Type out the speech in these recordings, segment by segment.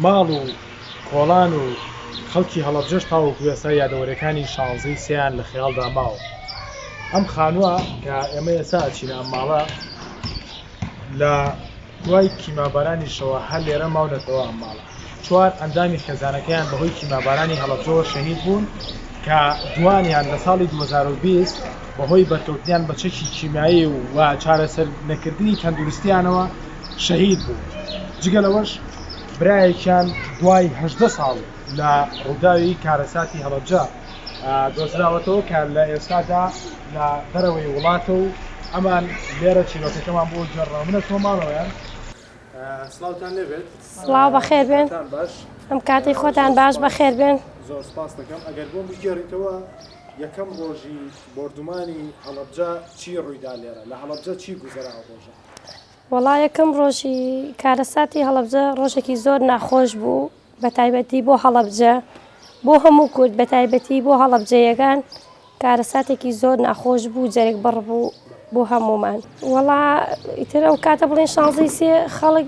ماڵ و کۆڵان و خەڵکی هەڵەبجەش تاوەکو ئێستا یادەوەریەکانی شانزەی سێیان لە خەیاڵدا ماوە. ئەم خانووە کە ئێمە ئێستا ئەچینە ئەم ماڵە لە دوای کیمابارانیشەوە هەر لێرە ماونەتەوە ئەم ماڵە. چوار ئەندامی خێزانەکەیان بەهۆی کیمابارانی هەڵەبجەوە شەهید بوون کە دوانیان لە ساڵی 2020 بەهۆی بەرکەوتنیان بە چەکی کیمیایی و چارەسەر نەکردنی تەندروستیانەوە شەهید بوون. جگە لەوەش برایەکیان دوای 18 ساڵ لە ڕووداوی کارەساتی هەڵەبجە دۆزراوەتەوە کە لە ئێستادا لە دەرەوەی وڵاتە و ئەمان لێرە چیرۆکەکەمان بۆ گێڕنەوە. من ئەچمە ماڵەوەیان. سڵاوتان لێبێت. سڵاو بەخێر بێن. باش. ئەم کاتەی خۆتان باش بەخێر بێن. زۆر سپاس دەکەم. ئەگەر بۆم بگێڕیتەوە یەکەم ڕۆژی بۆردومانی هەڵەبجە چی ڕوویدا لێرە؟ لە هەڵەبجە چی گوزەرا ئەو ڕۆژە؟ وەڵا یەکەم ڕۆژی کارەساتی هەڵەبجە ڕۆژێکی زۆر ناخۆش بوو بە تایبەتی بۆ هەڵەبجە بۆ هەموو کورد بە تایبەتی بۆ هەڵەبجەیەکان کارەساتێکی زۆر ناخۆش بوو جەرگ بڕ بوو بۆ هەمومان وەڵا ئیتر ئەو کاتە بڵێن شانزەی سێ خەڵک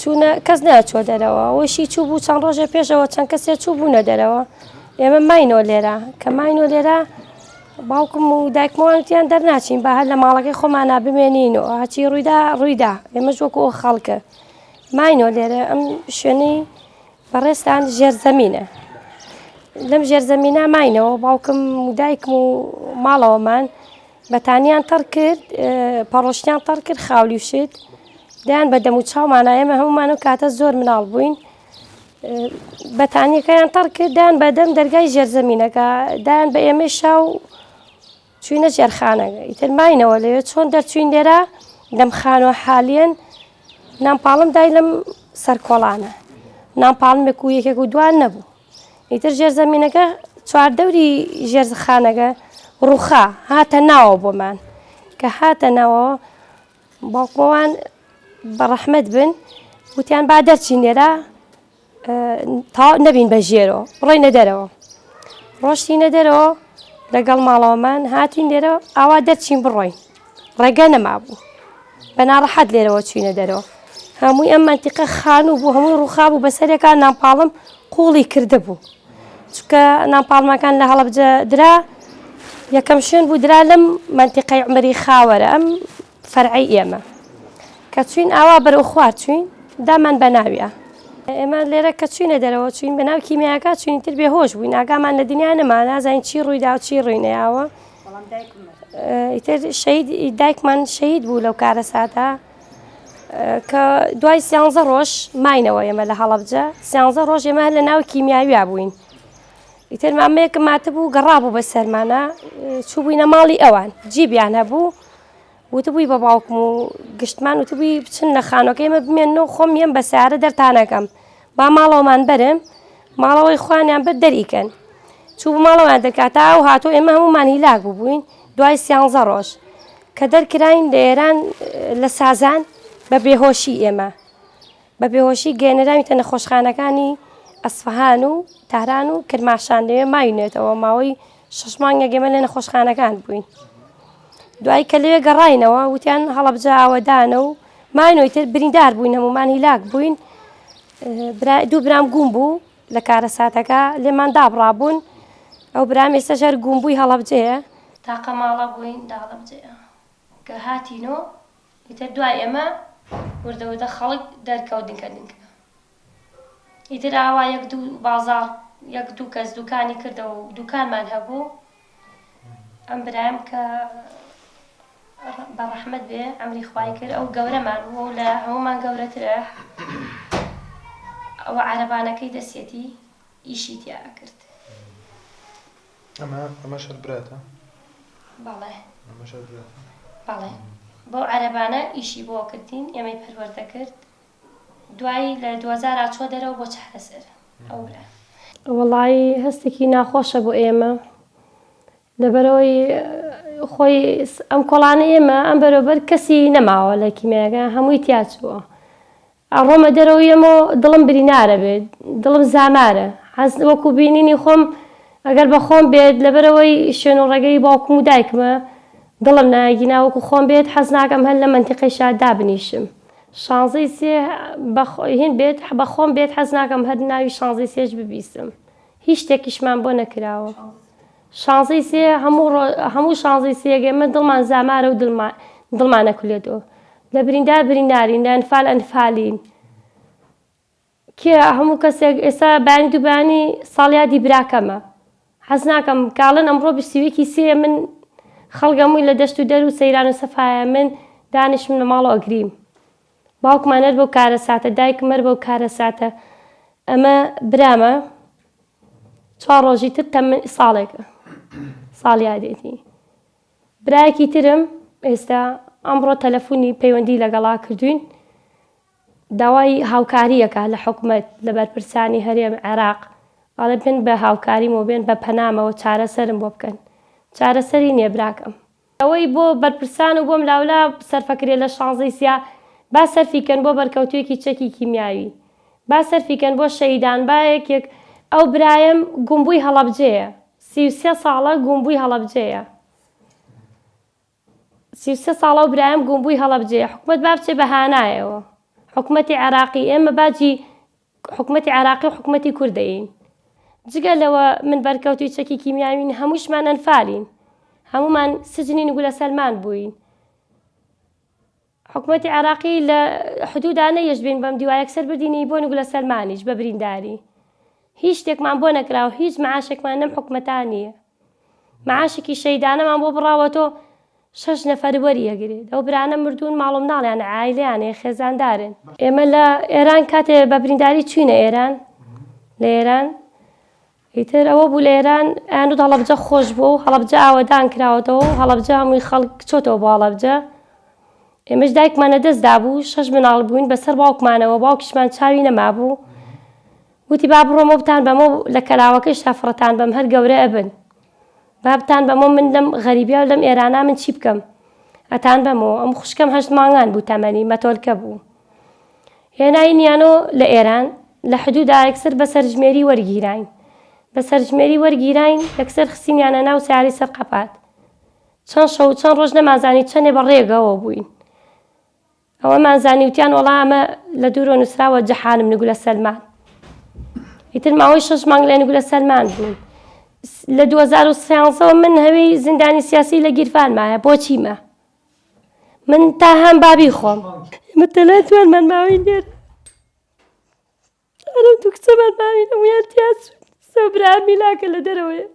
چوونە کەس ناچوە دەرەوە ئەوەشی چوو بوو چەند ڕۆژێ پێشەوە چەند کەسێ چوو بوونە دەرەوە ئێمە ماینۆ لێرە کە ماینۆ لێرە باوکم و دایکمەوان وتیان دەرناچین با هەر لە ماڵەکەی خۆمانا بمێنین و هەچی ڕوویدا ڕوویدا ئێمەش وەکو ئەو خەڵکە ماینۆ لێرە ئەم شوێنەی بەڕێزتان ژێرزەمینە لەم ژێرزەمینە ماینەوە باوکم و دایکم و ماڵەوەمان بەتانیان تەڕ کرد پەڕۆشتیان تەڕ کرد خاولی و شت دایان بە دەم و چاومانە ئێمە هەمومان و کاتە زۆر مناڵ بووین بەتانیەکەیان تەڕ کرد دایان بە دەم دەرگای ژێرزەمینەکە دایان بە ئێمەی شاو چوینە ژێرخانەکە ئیتر ماینەوە لەوێ چۆن دەرچوین لێرە لەم خانوە حالیەن نانپاڵم دای لەم سەرکۆڵانە نانپاڵمێک و یەکێک و دوان نەبوو ئیتر ژێرزەمینەکە چواردەوری ژێرخانەکە ڕوخا هاتە ناوە بۆمان کە هاتە ناوە باوکمەوان بە ڕەحمەت بن وتیان با دەرچین لێرە تا نەبین بە ژێرەوە بڕۆینە دەرەوە ڕۆشتینە دەرەوە لەگەڵ ماڵەوەمان هاتین لێرە ئاوا دەرچین بڕۆین ڕێگە نەمابوو بە ناڕەحەت لێرەوە چوینە دەرەوە هەمووی ئەم منتیقە خانوو بوو هەمووی ڕووخا بوو بەسەرێکا ناپاڵم قوڵی کردبوو چونکە ناپاڵمەکان لە هەڵەبجە درا یەکەم شوێن بوو درا لەم منتیقەی عمری خاوەرە ئەم فەرعەی ئێمە کە چوین ئاوا بەرەو خوار چوین دامان بە ناویا ئێمە لێرە کە چوینە دەرەوە چوین بە ناو کیمیاکە چوین تر بێهۆش بووین ئاگامان لە دنیا نەما نازانین چی ڕوویدا و چی ڕووی نەیاوە ئیتر شەهید دایکمان شەهید بوو لەو کارەساتە کە دوای سیانزە ڕۆژ ماینەوە ئێمە لە هەڵەبجە سیانزە ڕۆژ ئێمە لە ناو کیمیاویا بووین ئیتر مامەیەکم ماتبوو گەڕابوو بە سەرمانە چوو بووینە ماڵی ئەوان جیبیان هەبوو وتبووی بە باوکم و گشتمان وتبووی بچن لە خانۆکەی ئێمە بمێنن و خۆم یەم بە سیارە دەرتانەکەم با ماڵەوەمان بەرم ماڵەوەی خوانیان برد دەریکەن چوو بوو ماڵەوەیان دەرکات تا ئەو هاتۆ ئێمە هەمومان هیلاک بووبووین دوای سیانزە ڕۆژ کە دەرکراین لە ئێران لە سازان بە بێهۆشی ئێمە بە بێهۆشی گەیەنراوینتە نەخۆشخانەکانی ئەسفەهان و تاران و کرماشان لەوێ ماوینێتەوە ماوەی شەش مانگێک ئێمە لە نەخۆشخانەکان بووین دوای کە لەوێ گەڕاینەوە وتیان هەڵەبجە ئاوەدانە و ماینەوەی تر بریندار بووین هەمومان هیلاک بووین دوو برام گوم بوو لە کارەساتەکە لێمان دابڕابوون ئەو برام ئێستاش هەر گوم بووی هەڵەبجەیە تاقە ماڵە بووین لە هەڵەبجەیە کە هاتینۆ ئیتر دوای ئێمە وردە وردە خەڵک دەرکەوت دنکە دنکە ئیتر ئاوا یەک دوو بازاڕ یەک دوو کەس دوکانی کردەوە و دوکانمان هەبوو ئەم برایم کە بە ڕەحمەت بێ ئەمری خوای کرد ئەو گەورەمان بوو لە هەمومان گەورەترە ئەوە عەرەبانەکەی دەستێتی ئیشی تیا ئەکرد. ئەمە ئەمەش هەر براتە؟ بەڵێ. ئەمەش هەر براتە؟ بەڵێ. بەو عەرەبانە ئیشی بۆ کردین ئێمەی پەروەردە کرد دوایی لە دووەزارا چوە دەرەوە بۆ چارەسەر ئەو برا. وەڵایی هەستێکی ناخۆشە بۆ ئێمە لەبەرئەوەی خۆی ئەم کۆڵانەی ئێمە ئەم بەرەوبەر کەسی نەماوە لە کیمیایەکە هەمووی تیا چووە ئەڕۆمە دەرەوە یەمۆ دڵم برینارە بێت دڵم زامارە حەز وەکو بینینی خۆم ئەگەر بە خۆم بێت لەبەرئەوەی شوێن و ڕێگەی باوکم و دایکمە دڵم نایە گینا وەکو خۆم بێت حەز ناکەم هەر لە مەنتیقەی شار دابنیشم. شانزەی سێ هین بێت بە خۆم بێت حەز ناکەم هەر ناوی شانزەی سێش ببیستم هیچ شتێکیشمان بۆ نەکراوە شانزەی سێ هەموو هەموو شانزەی سێگە ئێمە دڵمان زامارە و دڵمان دڵمان ئەکولێتەوە لە بریندار بریندارین لە ئەنفال ئەنفالین کێ هەموو کەسێک ئێستا بەیانی دوو بەیانی ساڵیادی براکەمە حەز ناکەم کاڵن ئەمڕۆ بیستویەکی سێ من خەڵک هەمووی لە دەشت و دەر و سەیران و سەفایە من دانیشم لە ماڵەوە ئەگریم باوکمان هەر بەو کارەساتە دایکم هەر بەو کارەساتە ئەمە برامە چوار ڕۆژی تر تەمەن ساڵێکە ساڵیادێتی برایەکی ترم ئێستا ئەمڕۆ تەلەفۆنی پەیوەندی لەگەڵا کردوین داوای هاوکاری ئەکا لە حکومەت لە بەرپرسانی هەرێم عێراق ئەڵێ بێن بە هاوکاریمەوە بێن بە پەنامەوە چارەسەرم بۆ بکەن چارەسەری نیە براکەم. ئەوەی بۆ بەرپرسان و بۆم لاولا سەرفەکرێ لە شانزەی سیا با سەرفی کەن بۆ بەرکەوتویەکی چەکی کیمیاوی با سەرفی کەن بۆ شەهیدان با یەکێک ئەو برایەم گومبوی هەڵەبجەیە 33 ساڵە گومبوی هەڵەبجەیە. 33 ساڵە و برایم گومبووی هەڵەبجەیە حکومەت با بچێ بە هانایەوە حکومەتی عێراقی ئێمە باجی حکومەتی عێراقی و حکومەتی کورد دەین جگە لەوە من بەرکەوتوی چەکی کیمیاوین هەمووشمان ئەنفالین هەموومان سجنین و گولە سەلمان بووین حکومەتی عێراقی لە حدودا نەیەشت بین بەم دیوا یەکسەر بردینی بۆ نگولە سەلمانیش بە برینداری هیچ شتێکمان بۆ نەکراوە هیچ معاشێکمان لەم حکومەتا نییە معاشێکی شەیدانەمان بۆ بڕاوەتۆ شەش نەفەر وەری ئەگرێت ئەو برانە مردوون ماڵ و مناڵیان عایلیان هەیە خێزاندارن ئێمە لە ئێران کاتێ بە برینداری چوینە ئێران لە ئێران ئیتر ئەوە بوو لە ئێران ئەیانوت هەڵەبجە خۆش بووە و هەڵەبجە ئاوەدان کراوەتەوە و هەڵەبجە هەمووی خەڵک چۆتەوە بۆ هەڵەبجە ئێمەش دایکمان لە دەست دابوو شەش مناڵ بووین بەسەر باوکمانەوە باوکیشمان چاوی نەمابوو وتی با بڕۆمەوە بتان بەمەوە لە کەلاوەکەیشتا فڕتان بەم هەر گەورە ئەبن با بتان بەمەوە من لەم غەریبیا و لەم ئێرانە من چی بکەم ئەتان بەمەوە ئەم خوشکەم هەشت مانگان بوو تەمەنی مەتۆلکە بوو هێناینیانۆ لە ئێران لە حدودا یەکسەر بە سەرژمێری وەرگیراین بە سەرژمێری وەرگیراین یەکسەر خستینیانە ناو سیارەی سەر قەپات چەند شەو و چەند ڕۆژ نەمانزانی چەندێ بە ڕێگەوە بووین ئەوەمان زانی وتیان وەڵا ئەمە لە دوورۆ نووسراوە جەحانم نگولە سەلمان ئیتر ماوەی شەش مانگ لە نگولە سەلمان بووین لە 2013 من هەوی زیندانی سیاسی لە گیرفان مایە بۆچیمە من تا هەم بابی خۆم ئێمە تەنها توانمان ماوین لێرە ئەرم دوو کچەمان ماوین هەموویان تیا چوون سەو برام میلاکە لە دەرەوەیە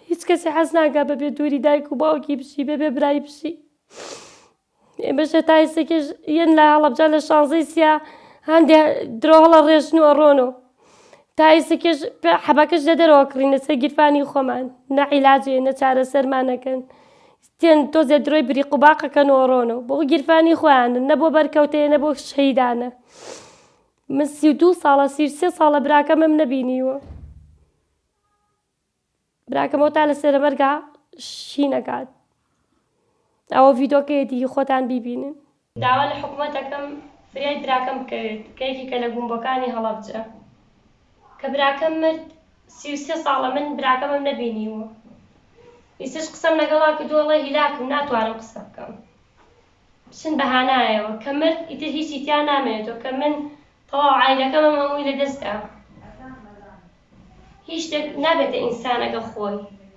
هیچ کەسی حەز ناکا بەبێ دووری دایک و باوکی بژی بەبێ برای بژی ئێمەش هەتا ئێستاکێش یەن لە هەڵەبجە لە شانزەی سیا هەندێ درۆ هەڵە ڕێژن و ئەڕۆن و تا ئێستاکێش حەبەکەش لە دەرەوە کڕینە سەر گیرفانی خۆمان نە عیلاجێ نە چارەسەرمان نەکەن تێن تۆزێ درۆی بریق و باقەکەن و ئەڕۆن و بۆ گیرفانی خۆیانن نە بۆ بەرکەوتەیە نە بۆ شەهیدانە من 32 ساڵە 33 ساڵە براکەمم نەبینیوە براکەمەوە تا لە سێرەمەرگا شینەکات ئەوە ڤیدۆکەیەتی هی خۆتان بیبینن. داوا لە حکومەت ئەکەم فریای براکەم بکەوێت کە یەکێکە لە گومبۆکانی هەڵەبجە کە براکەم مرد 33 ساڵە من براکەمم نەبینیوە ئیستش قسەم لەگەڵا کردووە ئەڵێ هیلاکم ناتوانم قسە بکەم بچن بە هانایەوە کە مرد ئیتر هیچی تیا نامێنێتەوە کە من تەواو عایلەکەمم هەمووی لەدەست دا. هیچ شتێک نابێتە ئینسان ئەگەر خۆی.